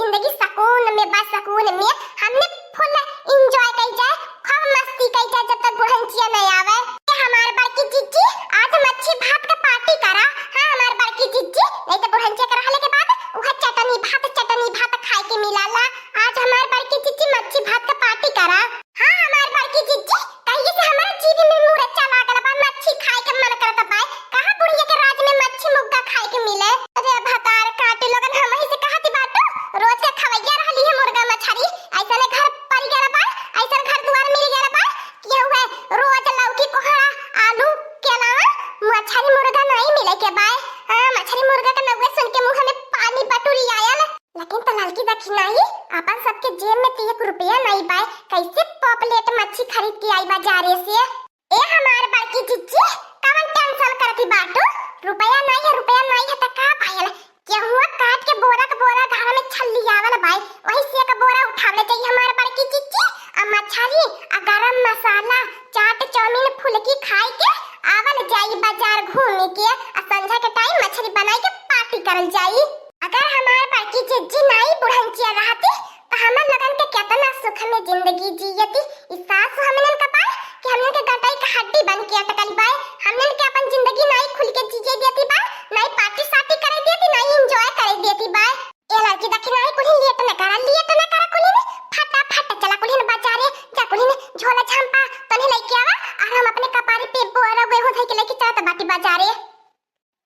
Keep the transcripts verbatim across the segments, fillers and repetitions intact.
जिंदगी सुकून में बा, सुकून में। हमने full enjoy कई जाए, खूब मस्ती कई जाए, जब तक बुढ़ंचिया नहीं आवे। ए हमार बड़की जिज्जी, आज मच्छी भात का party करा। हाँ, हमार बड़की जिज्जी, नहीं तो बुढ़ंचिया के रहले के बाद उहे चटनी भात, चटनी भात खाए के मिलाला। आज हमार बड़की जिज्जी मच्छी भात का party करा। हाँ, हमार बड़की जिज्जी, कहिए से हमारे जीभ में मुरचा लागल बा, मच्छी खाए के मन करत बा। कहाँ बुढ़िया के राज में मच्छी मुर्गा खाए के मिले? अरे भतार काटी लोगन, हम ही से कहती बाटू, रोज के खवैया रहली है मुर्गा मछरी, ऐसने घर पड़ गया बा, ऐसन घर दुआर मिल गया बा कि हुए रोज लौकी कोहड़ा आलू के अलावा मछरी मुर्गा नहीं मिले के बा। हाँ, मछरी मुर्गा के नौवे सुन के मुँह में पानी बटुरी आयल। लेकिन तो ललकी दखिनाई, अपन सबके जेब में तो एक रुपया नहीं बाय, कैसे पाव प्लेट मच्छी खरीद के आई बाजारे से? ए हमार बड़की जिज्जी, कवन tension करती बाटू? रुपया नहीं है, रुपया नहीं है तो का भयल? गेहुआ काट के बोरा के बोरा घर में छल्ली आवल बाय, वही से एक बोरा उठावले जाई हमार बड़की जिज्जी, आ मछली, आ गरम मसाला, चाट, चाउमीन, फुलकी खाई के आवल जाई बाजार घूमी के, आ संझा के time मछली बनाई के party करल जाई। अगर हमार बड़की जिज्जी नाई बुढ़ंचिया रहती, तो हमन लोगन के केतना सुख में जिंदगी जियती। ई सास हमनन का बाय कि हमनन के गटई के हड्डी बन के अटकल बाय। हमनन के अपन जिंदगी नाई खुल के जिए देती बाय, नाई party साटी करे देती, नाई enjoy करे देती बाय। ए लड़की दखिनाई, कुल्हिन late न करा, late न करा कुल्हिन, फटाफट चला कुल्हिन बाजारे, जा कुल्हिन झोला झंपा तनी लेके आवा, और हम अपने कपारी पे बोरा गेहूं धई के लेके चलत बाटी बाजारे।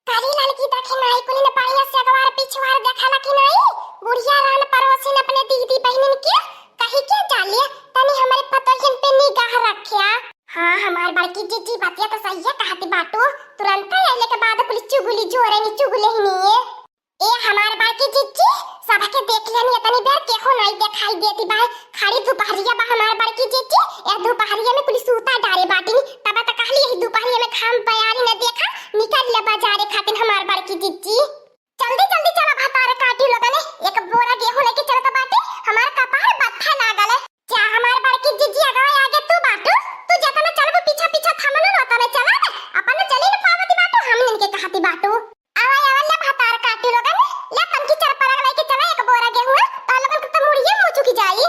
करी ललकी दखिनाई, कुल्हिन बढ़िया से अगवार पिछवार देखाला कि नाई? बुढ़िया रान परोसिन अपने दीदी बहिनिन के कही के जाले, तनी हमरे पतोहियन पे निगाह रख्या। हाँ, हमार बड़की जिज्जी बतिया तो सही है कहती बाटू, तुरंत अइले के बाद कुल चुगली जोरे नी चुगले ही नहीं है। ए हमार बड़की जिज्जी, सबके देख लेनी, इतनी बेर केहू नाई देखाई देती बा। खड़ी दुपहरिया बा हमार बड़की जिज्जी, ए दुपहरिया में कुल सूता डारे बाटिन, तब त कहली यही दुपहरिया में घाम बयारी न देखा, निकल ले बाजारे खातिन हमार बड़की जिज्जी। जल्दी जल्दी चला भतार काटी लोगने, एक बोरा गेहूं लेके चलत बाटे, हमार कपार बत्थे लागल है। जा हमार बड़की जिज्जी, अगवा आगे तू बाटू, तू जतना चलबू पीछा पीछा थमनो न तने चला, अपन चली न पावती बाटू, हम इनके कहती बाटू। आवा, आवा, ले भतार काटी लोगन, ले तनकी चरपरा लेके चला एक बोरा गेहूं, तो लोगन के तो मुड़िए मुँह चुकी जाई।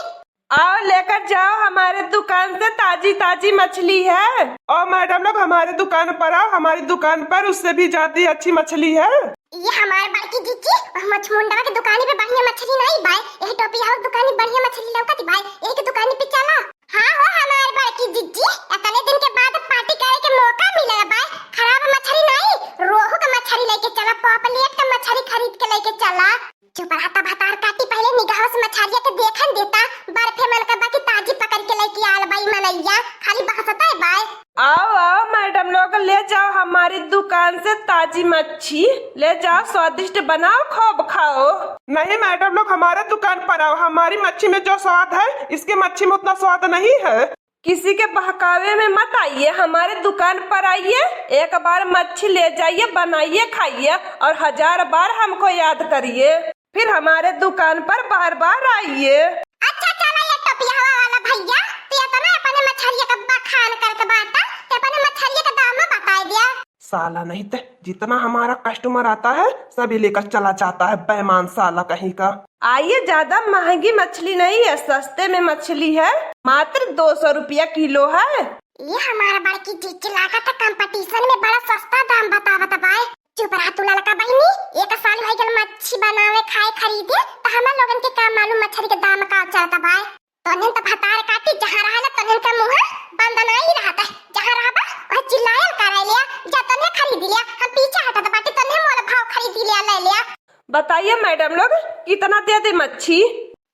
आओ, लेकर जाओ, हमारे दुकान से ताजी ताजी मछली है। आओ मैडम लोग, हमारे दुकान पर आओ, हमारी दुकान पर उससे भी ज्यादा अच्छी मछली है। ये हमार बड़की जिज्जी, वह मछमुंडवा के दुकानी पे बढ़िया मछली नहीं बाय, यही टोपी हाउस दुकानी बढ़िया मछली लौकत बाय, यही के दुकानी पे चला। हाँ हो हमार बड़की जिज्जी, इतने दिन के बाद पार्टी करे के मौका मिलल बा। खराब मछरी नहीं, रोहू के मछरी लेके चला, पॉपलेट के मछरी खरीद के लेके चला। चुप रहा, तब भतार काटी, पहले निगाह से मछरिया के देखन देता, बर्फे मन का बाकी ताजी पकड़ के लेके आल बाई मनैया, खाली बहसता है बाय। आओ आओ मैडम लोग, ले जाओ हमारी दुकान से ताजी मच्छी, ले जाओ स्वादिष्ट बनाओ खूब खाओ। नहीं मैडम लोग, हमारे दुकान पर आओ, हमारी मच्छी में जो स्वाद है इसके मच्छी में उतना स्वाद नहीं है। किसी के बहकावे में मत आइए, हमारे दुकान पर आइए, एक बार मच्छी ले जाइए, बनाइए, खाइए और हजार बार हमको याद करिए, फिर हमारे दुकान पर बार बार आइए। अच्छा चला ये टोपिया वाला भैया, तू इतना अपने मछरिया का बखान करके बाटा, ते अपने मछरिया का दाम बताए दिया। साला नहीं ते, जितना हमारा कस्टमर आता है सभी लेकर चला जाता है, बेईमान साला कहीं का। आइए, ज्यादा महंगी मछली नहीं है, सस्ते में मछली है, मात्र दो सौ रुपया किलो है। ये हमारा बड़की जिज्जी लागत है कंपटीशन में बड़ा सस्ता दाम बतावत बाय। चुप रहा तू ललका बहिनी, एक साल भई गल मच्छी बनावे खाए खरीदे, तो हमर लोगन के का मालूम मछली के दाम का चलत बाय। तोहन त भतार काटी जहाँ रहला तोहन का मुँह बंद नहीं रहत है, जहाँ रहबा वह चिल्लायल करे लिया, जा तोहन खरीद लिया, हम पीछे हटत बाटी तोहन मोल भाव खरीद लिया, ले लिया। बताइए मैडम लोग, कितना दे दे मच्छी?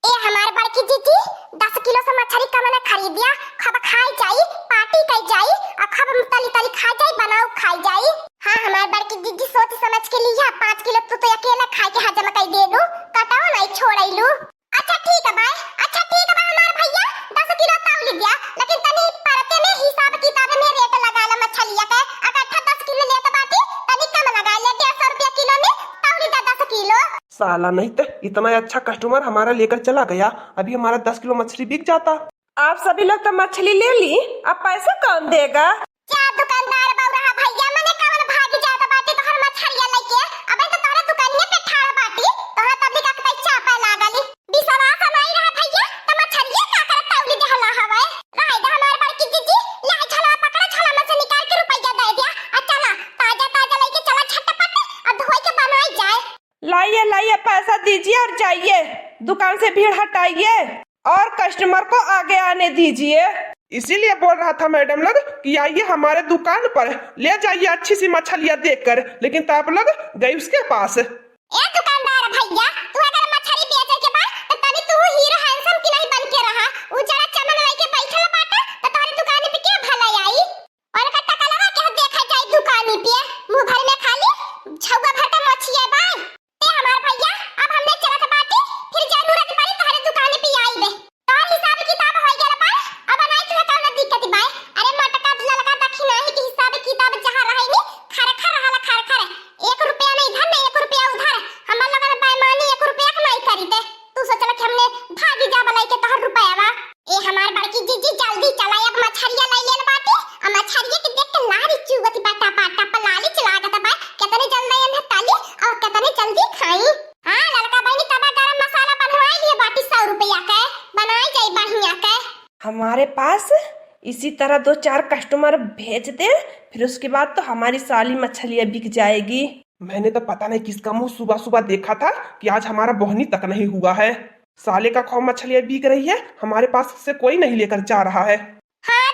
ए हमार बड़की जिज्जी, दस किलो से मछली कम न खरीदिया, खूब खाई जाई, पार्टी कई जाई, और खूब तली तली खाई जाई, बनाओ खाई जाई। हाँ हमार बड़की जिज्जी, सोच समझ के लिया, पाँच किलो तू तो अकेला खाई के हजम कई देलू, कटाओ नहीं छोड़ैलू। अच्छा ठीक है भाई, अच्छा ठीक है भाई हमार भैया, दस किलो तौली दिया, लेकिन तनी परते में हिसाब किताब में रेट लगा ला मछलिया के, अगर अट्ठा दस किलो लेत बाटी, तनी कम लगा ले, डेढ़ सौ रुपया किलो में तौली दा दस किलो। साला नहीं ते, इतना अच्छा कस्टमर हमारा लेकर चला गया, अभी हमारा दस किलो मछली बिक जाता। आप सभी लोग तो मछली ले ली, अब पैसा कौन देगा? क्या दुकानदार बौराहा भैया, मने कवन भाग जात बाटी तोहर मछरिया लेके? अबे तो तोहरे दुकानिया पे ठाड़ बाटी, तोहरा तबली का कतई चापे लागली। दुकान से भीड़ हटाइए और कस्टमर को आगे आने दीजिए। इसीलिए बोल रहा था मैडम लोग कि आइए हमारे दुकान पर, ले जाइए अच्छी सी मछलियाँ देखकर, लेकिन तो आप लोग गई उसके पास। ए दुकानदार भैया, तू अगर मछरी बेचे के बा, त तनी तू हीरो हैंडसम की नहीं बन के रहा। उ जरा चमन लेके बैठल बाटा, त तोहरे दुकान पे के भला आई? उनका टकलवा के देखे जाई दुकानी पे, मुंह भर में खाली छौवा भर का मछिया बा। ए हमार भैया, अब हमने चलत बाटी, फिर जरूरत पड़ी तोहरे दुकानी पे आई बे। तोहर हिसाब किताब हो गया बा, अब नहीं तुहे कौनो दिक्कत बा। अरे मोटका ललका दक्षिणाही के हिसाब किताब जहाँ रहे नी, खरखर रहल खरखर। एक रुपया नहीं इधर, नहीं एक रुपया उधर। हमर लोगन बेईमानी एक रुपया के नहीं करी दे। तू सोचल कि हमने भागी जाब लेके तोहर रुपया बा। ए हमार बड़की जीजी, जल्दी चला, अब मछरिया लाई लेल बाटी। आ मछरिया के देख के लारी चुवत बाटा, बाटा पलाली चलागत बा। कितने जल्दी एन्हे ताली और कितने जल्दी खाई। हाँ ललका बहनी, तबा गरम मसाला बनवाई लिए बाटी सौ रुपया के, बनाई जाई बढ़िया के। हमारे पास इसी तरह दो चार कस्टमर भेज दे, फिर उसके बाद तो हमारी साली मछलियाँ बिक जाएगी। मैंने तो पता नहीं किसका मुंह सुबह सुबह देखा था कि आज हमारा बोहनी तक नहीं हुआ है। साले का खाओ मछलियाँ बिक रही है, हमारे पास से कोई नहीं लेकर जा रहा है। हाँ